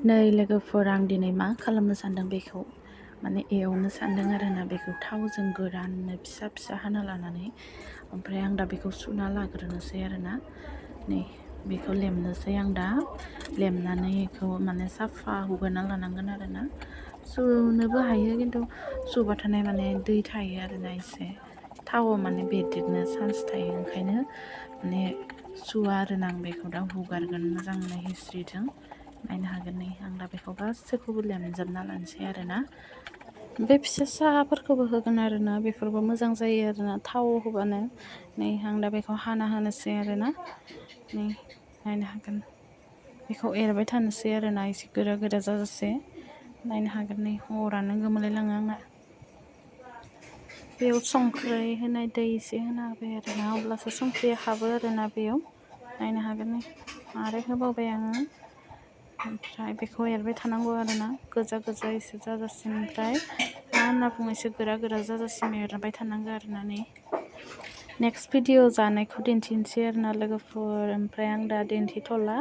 नै लोगोफोर आं दिनै मा खालामनो सानदों बेखौ माने एवनो सानदों आरोना बेखौ थावजों गोराननो फिसा फिसा हाना लानानै ओमफ्राय आं दा बेखौ सुना लाग्रोनोसै आरोना नै बेखौ लेमनोसै आं दा लेमनानै बेखौ माने साफा हुगारना लानांगोन आरोना सुनोबो हायो खिन्थु सुबा थानाय माने दै थायो आरोना एसे थावआव माने बेरदेरनो चान्स थायो ओंखायनो माने सुवा आरोना आं बेखौ दा हुगारगोन मोजांनो हिस्रिजों नायनो हागोन नै आं दा बेखौ गासैखौबो लेमजोबना लानोसै आरोना बे फिसा साहाफोरखौबो होगोन आरोना बेफोरबो मोजां जायो आरोना थाव होबानो नै आं दा बेखौ हाना होनोसै आरोना नै नायनो हागोन बेखौ एरबाय थानोसै आरोना एसे गोरा गोरा जाजासे नायनो हागोन नै अरानो गोमोरलायलाङो आंना बेयाव संख्रै होनाय दै एसे होना होबाय आरोना अब्लासो संख्रिया हाबो आरोना बेयाव नायनो हागोन नै आरो होबावबाय आङो ओमफ्राय बेखौ एरबाय थानांगौ आरोना गोजा गोजा एसे जाजासिम ओमफ्राय मा होनना बुङो एसे गोरा गोरा जाजासिम एरबाय थानांगौ आरोना नै नेक्स्ट भिडिअ जानायखौ दिन्थिनोसै आरोना लोगोफोर ओमफ्राय आं दा दिन्थिथ'ला